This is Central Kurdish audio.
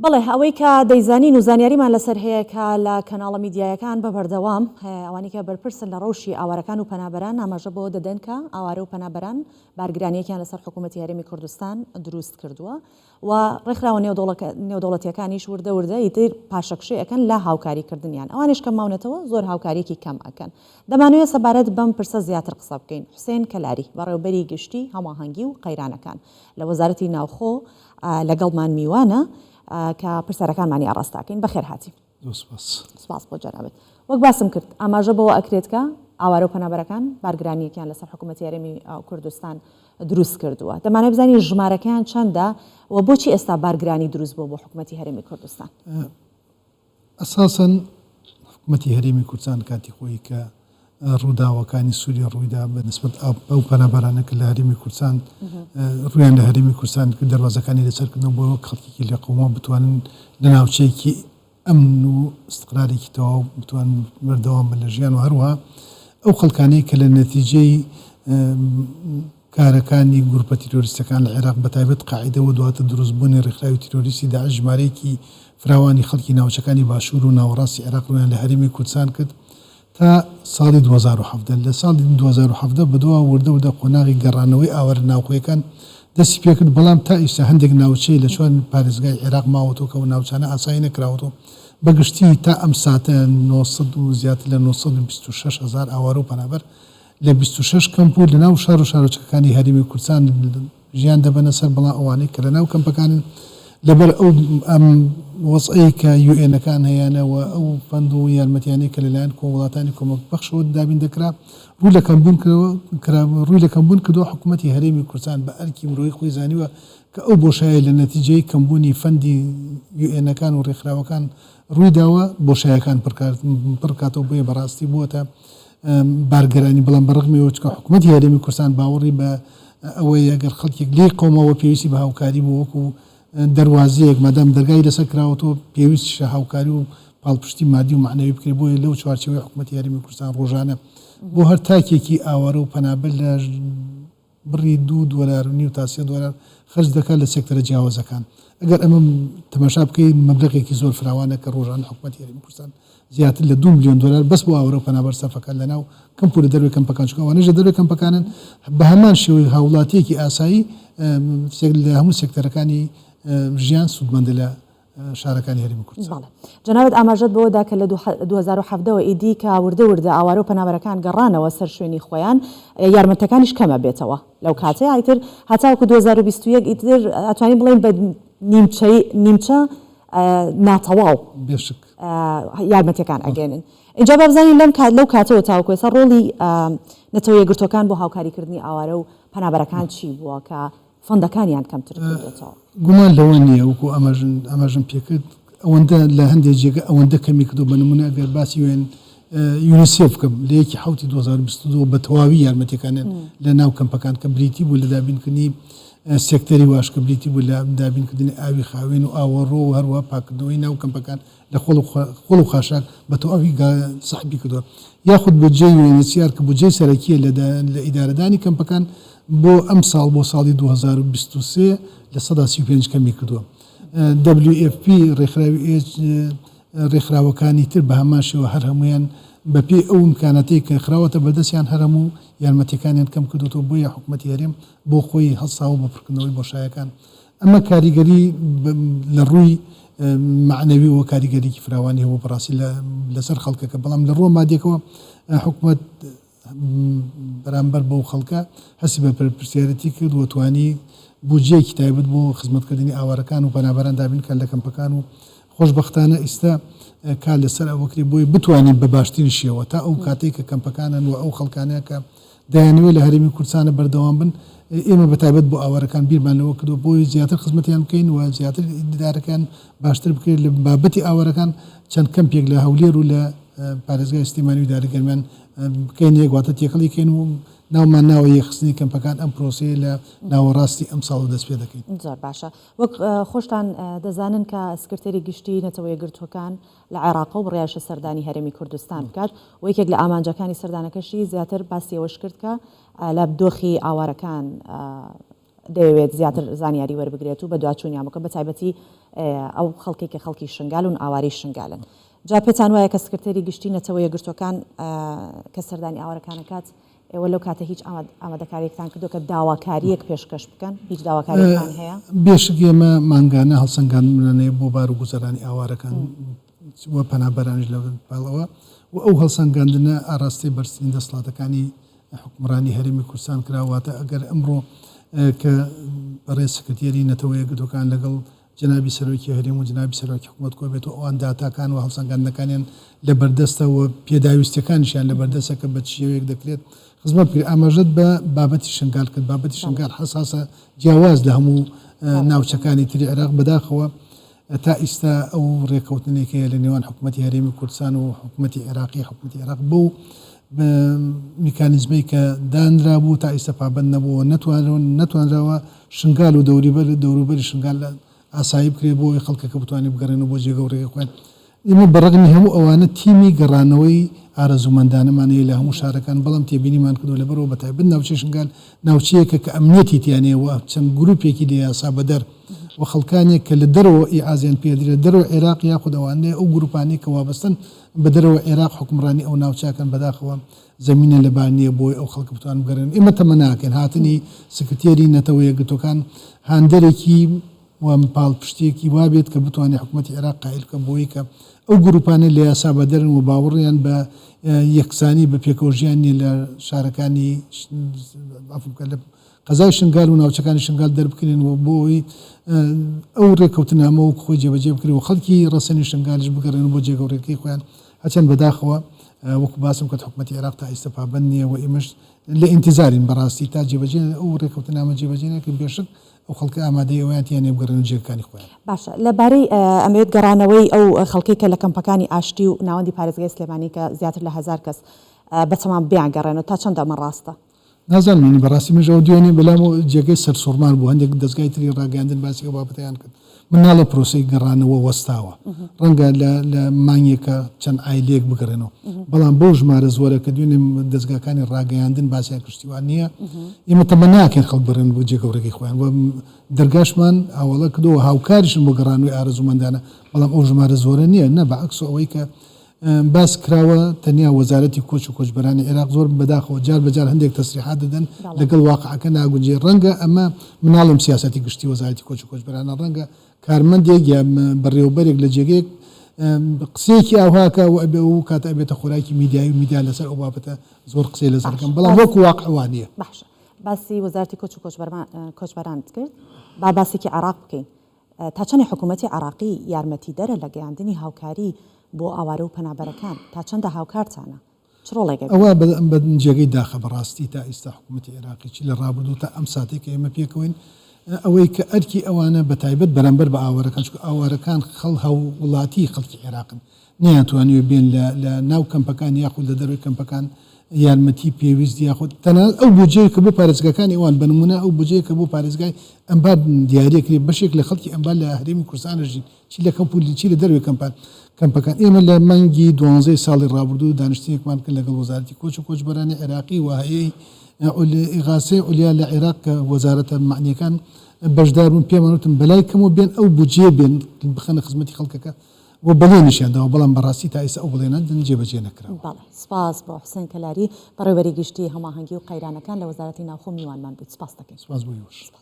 بەڵێ ئەوەی کە دەیزانین و زانیاریمان لەسەر هەیە کە لە کەناڵە میدیایەکان بە بەردەوام ئەوانی کە بەرپرسن لە ڕەوشی ئاوارەکان و پەنابەران ئاماژە بەوە دەدەن کە ئاوارە و پەنابەران بارگرانیەکیان لەسەر حکوومەتی هەرێمی کوردستان دروست کردووە و ڕێکخراوە نێودەوڵەتیەکانیش وردە وردە ئیتر پاشەکشێ ئەکەن لە هاوکاری کردنیان ئەوانیش کە ماونەتەوە زۆر هاوکاریەکی کەم ئەکەن. دەمانەوێت سەبارەت بەم پرسە زیاتر قسە بکەین. حوسێن کەلاری، بەڕێوەبەری گشتی هەماهەنگی و قەیرانەکان لە وەزارەتی ناوخۆ لەگەڵمان میوانە کە پرسیارەکانمانی ئاڕاستە ئەکەین. بەخێر هاتی. زۆر سپاس. سپاس بۆ جەنابت. وەک باسم کرد ئاماژە بەوە ئەکرێت کە ئاوارە و پەنابەرەکان بارگرانییەکیان لەسەر حکوومەتی هەرێمی کوردستان دروست کردووە. دەمانەوێت بزانین ژمارەکەیان چەندە و بۆچی ئێستا بارگرانی دروست بووە بۆ حکوومەتی هەرێمی کوردستان؟ ئەساسەن حکومەتی هەرێمی کوردستان کاتی خۆی کە ڕووداوەکانی سووریە ڕوویدا بە نسبەت ئەو پەنابەرانە کە لە هەرێمی کوردستان ڕوویان لە هەرێمی کوردستان کرد دەروازەکانی لەسەر کردنەوە بۆ وەک خەڵکێکی لێقەوماو بتوانن لە ناوچەیەکی ئەمن و ئیستقرارێکی تەواو بتوانن بەردەوام بن لە ژیان و هەروەها ئەو خەڵکانەی کە لە نەتیجەی کارەکانی گروپە تیرۆریستەکان لە عێراق بەتایبەت قاعیدە و دواتر دروستبوونی ڕێکخراوی تیرۆریستی داعش ژمارەیەکی فراوانی خەڵکی ناوچەکانی باشوور و ناوەڕاستی عێراق ڕوویان لە هەرێمی کوردستان کرد تا ساڵی 2017. لە ساڵی 2017 بەدواوە وردە وردە قۆناغی گەڕانەوەی ئاوارە ناوخۆیەکان دەستی پێکرد، بەڵام تا ئیستا هەندێک ناوچەی لە چوار پارێزگای عێراق ماوەتەوە کە ئەو ناوچانە ئاسایی نەکراوەتەوە. بە گشتی تا ئەم ساتە 900 و زیاتر لە 926 هەزار ئاوارە و پەنابەر لە 26 کەمپ و لەناو شار و شارۆچکەکانی هەرێمی کوردستان ژیان دەبەنە سەر، بەڵام ئەوانەی کە لەناو کەمپەکانن لەبەر ئەو ئەم وەزعەی کە یوئێنەکان هەیانە و ئەو فەند و یارمەتیانەی کە لەلایەن کۆ وڵاتانی کۆمەک بەخشەوە دابین دەکرا ڕووی لە کەمبوون کرا ڕووی لە کەمبوون کردووە حکوومەتی هەرێمی کوردستان بە ئەرکی مرۆیی خۆی زانیوە کە ئەو بۆشایەی لە نەتیجەی کەمبوونی فەندی یوئێنەکان و ڕێکخراوەکان ڕووی داوە بۆشایەکان پڕکاتەوە بۆیە بەڕاستی بووەتە بارگرانی، بەڵام بە ڕەغمی ئەوە چونکە حکوومەتی هەرێمی کوردستان باوەڕی بە ئەوەیە گەر خەڵکێک لێی قەوماوە پێویستی بە هاوکاری بوو وەکوو دەروازەیەک مادام دەرگای لەسەر کراوەتەوە پێویستیشە هاوکاری و پاڵپشتی مادی و مەعنەوی بکرێت بۆیە لەو چوارچێوەی حکوومەتی هەرێمی کوردستان ڕۆژانە بۆ هەر تاکێکی ئاوارە و پەنابەر لە بڕی دوو دۆلار و نیو تا سێ دۆلار خەرج دەکات لە سێکتەرە جیاوازەکان. ئەگەر ئەمە تەماشا بکەی مەبلەغێکی زۆر فراوانە کە ڕۆژانە حکومەتی هەرێمی کوردستان زیاتر لە دوو ملیۆن دۆلار بەس بۆ ئاوارە و پەنابەر سەرف ئەکات لە ناو کەمپ و لە دەرەوەی کەمپەکان چونکە ئەوانەش لە دەرەوەی کەمپەکانن بە هەمان شێوەی هاوڵاتییەکی ئاسایی لە هەموو سێکتەرەکانی ژیان سوودمەندە لە شارەکانی هەرێمی کوردستان. بەڵێ. جەنابت ئاماژەت بەوە دا کە لە 2017 وە ئیدی کە وردە وردە ئاوارە و پەنابەرەکان گەڕانەوە سەر شوێنی خۆیان یارمەتەکانیش کەم ئەبێتەوە لەو کاتەیا ئیتر هەتاوەکو 2021 ئیتر ئەتوانین بڵێین بە نیمچەی نیمچە ناتەواو بێشک یارمەتیەکان ئەگەێنن. ئینجا با بزانین لەم کات لەو کاتەوە تاوەکو ئێستا ڕۆڵی نەتەوە یەکگرتووەکان بۆ هاوکاریکردنی ئاوارە و پەنابەرەکان چی بووە کە فەندەکانیان کەمتر کردۆتەوە. گومان لەوە نییە وەکو ئاماژەم پێکرد ئەوەندە لە هەندێک جێگە ئەوەندە کەمی کردووە بە نموونە ئەگەر باسی وێن یونیسێف بکەم لە یەکی حەوتی 2022 بە تەواوی یارمەتیەکانیان لە ناو کەمپەکان کە بریتی بوو لە دابینکردنی سێکتەری واش کە بریتی بوو لە دابینکردنی ئاوی خاوێن و ئاوەڕۆ و هەروەها پاکردنەوەی ناو کەمپەکان لە خۆڵ و خۆڵ و خاشاک بە تەواوی سەحبی کردووە یاخود بودجەی UNHCR کە بودجەی سەرەکیە لە لە ئیدارەدانی کەمپەکان بۆ ئەم ساڵ بۆ ساڵی 2023 35% کەمی کردووە. WFP ڕێکخراوی ڕێکخراوەکانی تر بە هەمان شێوە هەر هەموویان بە پێی ئەو ئیمکاناتەی کە خراوەتە بەردەستیان هەر هەموو یارمەتیەکانیان کەم کردووەتەوە بۆیە حکومەتی هەرێم بۆ خۆی هەڵساوە بە پڕکردنەوەی بۆشایەکان ئەمە کاریگەری لە ڕووی مەعنەویەوە کاریگەریی فراوانی هەبوو بەڕاستی لەسەر خەڵکەکە، بەڵام لە ڕووە مادیەکەوە حکومەت بەرامبەر بەو خەڵکە هەستی بە بەرپرسیارێتی کرد و توانی بودجەیەکی تایبەت بۆ خزمەتکردنی ئاوارەکان و پەنابەران دابین بکات لە کەمپەکان و خۆشبەختانە ئیستا کار لەسەر ئەوە کرێ بۆی بتوانین بە باشترین شێوە تا ئەو کاتەی کە کەمپەکانن و ئەو خەڵکانە کە دەیانەوێت لە هەرێمی کوردستانە بەردەوام بن، ئێمە بە تایبەت بۆ ئاوارەکان بیرمان لەوە کردووە بۆی زیاتر خزمەتیان بکەین و زیاتر ئیدارەکەیان باشتر بکرێت لە بابەتی ئاوارەکان چەند کەمپێک لە هەولێر و لە پارێزگای سلێمانی و ئیدارەی گەرمیان بکەین یەک واتە تێکەڵی کەین و ناومان ناوە یەکخستنی کەمپەکان ئەم پرۆسەیە لە ناوەڕاستی ئەمساڵەوە دەست پێ دەکەین. زۆر باشە وەک خۆشتان دەزانن کە سکرتێری گشتی نەتەوە یەکگرتووەکان لە عێراقە و بڕیاریشە سەردانی هەرێمی کوردستان بکات و یەکێک لە ئامانجەکانی سەردانەکەشی زیاتر باسی ئەوەش کرد کە لە دۆخی ئاوارەکان دەیەوێت زیاتر زانیاری وەربگرێت و بەدواچوونیان بکە بە تایبەتی ئەو خەڵکەی کە خەڵکی شنگال و ئاوارەی شنگالن. جا پێتان وایە کە سکرتێری گشتی نەتەوە یەکگرتووەکان کە سەردانی ئاوارەکان ئەکات، ئێوە لەو کاتە هیچ ئامادەکارییەکتان کردووە کە داواکارییەک پێشکەش بکەن؟ هیچ داواکارییەکتان هەیە؟ بێشک ئێمە مانگانە هەڵسەنگاندنمان هەیە بۆ بار و گوزەرانی ئاوارەکان و پەنابەرانیش لە پاڵ ئەوە و ئەو هەڵسەنگاندنە ئاراستەی بەرزترین دەسەڵاتەکانی حوکمڕانی هەرێمی کوردستان کرا، واتە ئەگەر ئەمڕۆ کە بەڕێز سکرتێری نەتەوە یەکگرتووەکان لەگەڵ جەنابی سەرۆکی هەرێم و جەنابی سەرۆکی حکومەت کۆبێتەوە ئەوان داتاکان و هەڵسەنگاندنەکانیان لەبەردەستە و پێداویستیەکانیشیان لەبەردەستە کە بە چ شێوەیەک دەکرێت خزمەت بکرێت. ئاماژەت بە بابەتی شنگال کرد، بابەتی شنگال حەساسە جیاواز لە هەموو ناوچەکانی تری عێراق، بەداخەوە تا ئیستا ئەو رێککەوتنەی کە هەیە لە نێوان حکومەتی هەرێمی کوردستان و حکومەتی عێراقی، حکومەتی عێراق بەو میکانیزمەی کە دانرابوو تا ئیستا پابەند نەبووە و نەتوانراوە شنگال و دەوروبەری شنگال ئاسایی بکرێت بۆ ئەوەی خەڵکەکە بتوانێت بگەڕێنەوە بۆ جێگە و ڕێگەی خۆیان. ئێمە بە ڕەغمی هەموو ئەوانە تیمی گەڕانەوەی ئارەزوومەندانەمان هەیە لە هەموو شارەکان، بەڵام تێبینیمان کردووە لەبەرئەوە بە تایبەت ناوچەی شنگال ناوچەیەکە کە ئەمنیەتی تیا نییە و چەند گرووپێکی لە یاسا بەدەر و خەڵکانێک کە لە دەرەوە ئیعازیان پێ دەدرێت لە دەرەوەی عێراق یاخود ئەوانەی ئەو گرووپانەی کە وابەستەن بە دەرەوەی عێراق حوکمڕانی ئەو ناوچە ئەکەن بەداخەوە زەمینە لەبار نییە بۆی ئەو خەڵکە بتوانن بگەڕێنەوە. ئێمە تەمەناکەین هاتنی سکرتێری نەتەوە یەکگرتووەکان هاندەرێکی و پاڵپشتییەکی وا بێت کە بتوانێت حکومەتی عێراق قایل بکات بۆی کە ئەو گرووپانەی لە یاسا بەدەرن و باوەڕیان بە یەکسانی بە پێکەوەژیان نییە لە شارەکانی عەفو بکە لە قەزای شنگال و ناوچەکانی شنگال دەربکرێن و بۆ ئەوەی ئەو رێککەوتنامە وەک خۆی جێبەجێ بکرێت و خەڵکی ڕەسەنی شنگالیش بگەڕێنەوە بۆ جێگە و ڕێگەی خۆیان. هەرچەند بەداخەوە وەکو باسم کرد حکومەتی عێراق تا ئیستا پابەند نییە و ئێمەش لە ئینتیزارین بەڕاستی تا جێبەجێ ئەو ڕێکەوتنامە جێبەجێ نەکرێت بێشک ئەو خەڵکە ئامادەی ئەوەیان تیا نییە بگەڕێنەوە جێگەکانی خۆیان. باشە لە بارەی ئەمەوێت گەڕانەوەی ئەو خەڵکەی کە لە کەمپەکانی ئاشتی و ناوەندی پارێزگای سلێمانی کە زیاتر لە هەزار کەس بەتەمان بیانگەڕێنەوە تا چەند ئەمە ڕاستە؟ نازانم یانی بەڕاستی منیش ئەوە دوێنێ بەلام جێگەی سەرسوڕمان بوو هەندێک دەزگای تری ڕاگەیاندن باسی ئەو بابەتەیان کرد من ناڵێم پرۆسەی گەڕانەوە وەستاوە ڕەنگە لە لە مانگێکە چەند عایلەیەک بگەڕێنەوە بەڵام بەو ژمارە زۆرە کە دوێنێ دەزگاکانی ڕاگەیاندن باسیان کرد شتی وا نییە ئێمە تەمەنا ناکەین خەڵک بگەڕێن بۆ جێگە و ڕێگەی خۆیان و دەرگاشمان ئاوەڵە کردەوە هاوکاریشن بۆ گەڕانەوەی ئارەزوومەندانە بەڵام ئەو ژمارە زۆرە نییە نە بە عەکس ئەوەی کە باس کراوە تەنیا وەزارەتی کۆچ و کۆچبەرانی عێراق زۆر بەداخەوە جار بە جار هەندێک تەسریحات دەدەن لەگەڵ واقعەکە ناگونجێ ڕەنگە ئەمە من ناڵێم سیاسەتی گشتی وەزارەتی کۆچ و کۆچبەرانە ڕەنگە کارمەندێک یا بەڕێوەبەرێک لە جێگەیەک قسەیەکی ئاوها کا و ئەبێ و کاتە ئەبێتە خۆراکی میدیایی و میدیا لەسەر ئەو بابەتە زۆر قسەی لەسەر بکەن بەڵام وەکو واقع وا نییە. باشە باسی وەزارەتی کۆچ و کۆچبەرانت کرد با باسێکی عێراق بکەین تا چەندێ حکوومەتی عێراقی یارمەتیدەرە لە گەیاندنی هاوکاری بۆ ئاوارە و پەنابەرەکان؟ تا چەندە هاوکارتانە؟ چ ڕۆڵێک ئەبینن؟ ئەوە بە جێگەی داخە بەڕاستی تا ئیستا حکوومەتی عێراقی چ لە ڕابردوو تا ئەم ساتەی کە ئێمە پێکەوەین ئەوەی کە ئەرکی ئەوانە بە تایبەت بەرامبەر بە ئاوارەکان چونکە ئاوارەکان خەڵ هاووڵاتیی خەڵکی عێراقن نەیانتوانیوە بێن لە لە ناو کەمپەکان یاخود لە دەرەوەی کەمپەکان یارمەتی پێویست یاخود تەنانەت ئەو بودجەیە کە بۆ پارێزگاکانی ئەوان بە نموونە ئەو بودجەیە کە بۆ پارێزگای ئەنبار دیاریە کرێ بەشێک لە خەڵکی ئەنبار لە هەرێمی کوردستان ئەژین چی لە کەمپ و چی لە دەرەوەی کەمپان کەمپەکان ئێمە لە مانگی دوانزەی ساڵی ڕابردوو دانیشتنێکمان کرد لەگەڵ وەزارەتی کۆچ و کۆچبەرانی عێراقی و هەیئەی ئیغاسەی عولیا لە عێراق کە وەزارەتە مەعنیەکان بەشدار بوون پێمان وتن بەلای کەمەوە بێن ئەو بودجەیە بێن بخەنە خزمەتی خەڵکەکە و بەڵێنیشیان داوە، بەڵام بەڕاستی تا ئێستا ئەو بەڵێنە جێبەجێ نەکراوە. بەڵێ سپاس بۆ حوسێن کەلاری، بەڕێوەبەری گشتیی هەماهەنگی و قەیرانەکان لە وەزارەتی ناوخۆ میوانمان بوویت. سپاست دەکەین. سپاس بۆ ئێوەش. سپاس.